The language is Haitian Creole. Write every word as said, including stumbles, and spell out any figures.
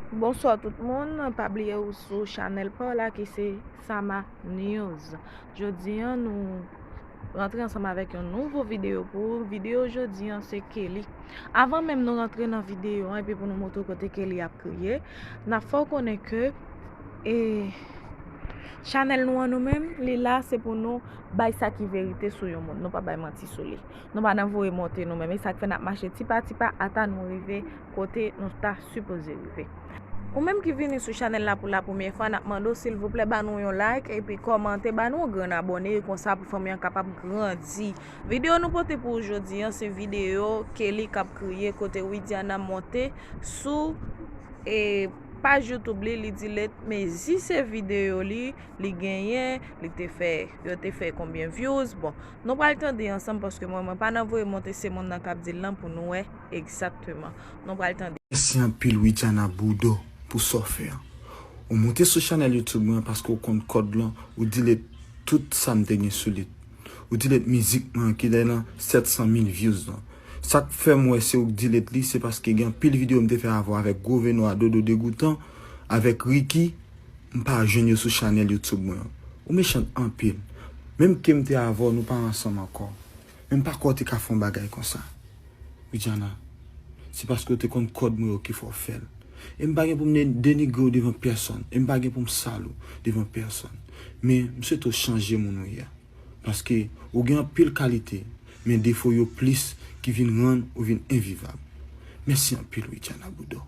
Bonswa tout moun, pa bliye ou sou chanèl pa w la ki se Sama News. Jodi an nou rantre ansanm avèk yon nouvo videyo pou ou. Videyo jodi an se Kelly. Avan menm nou rantre nan videyo an epi pou nou montre w kote Kelly ap kriye, n ap fè w konnen ke e chanèl nou an nou menm, li la se pou nou bay sa ki verite sou yon moun. Nou pa bay manti sou li. Nou pa nan voye monte nou menm. E sa k fè n ap mache ti pa ti pa ata nou rive kote nou ta sipoze rive. Ou menm ki vini sou chanèl la pou la premyè fwa, n ap mande w silvouplè ba nou yon like epi kòmante, ba nou yon grenn abòne, konsa pou fanmi an kapab grandi. Videyo nou pote pou ou jodi an se videyo Kelly k ap kriye kote Widiana monte sou e paj YouTube li, li delete mezi se videyo li, li genyen, li te fè, yo te fè konbyen views. Bon, nou pral tande ansanm paske mwen, mwen pa nan voye monte, se moun nan k ap di l lan pou nou wè egzakteman. Nou pral tande. Mèsi anpil Widiana Boudon pou sa w fè an. Ou monte sou chanèl YouTube mwen paske w konn kòd lan, ou delete tout sa m te gen sou li. Ou delete mizik mwen ki te nan sèt san mil views lan. Sa k fè m wè se ou k delete li, se paske gen anpil videyo m te fè avè w avèk Gwo Venwa, Dodo Degoutan, avèk Ricky, m pa jwenn yo sou chanèl YouTube mwen an. Ou mechan anpil. Menm ke m te avè w, nou pa ansanm ankò. Men m pa kwè w te ka fè yon bagay konsa. Widiana, se paske w te konn kòd mwen yo ki fè w fè l. E m pa gen pou m de- denigre w devan pèsonn. E m pa gen pou m sal ou devan pèsonn. Men m swete w chanje moun ou ye a. Paske ou gen anpil kalite, men defo yo plis ki vin rann ou vin envivab. Mèsi anpil Widiana Boudon.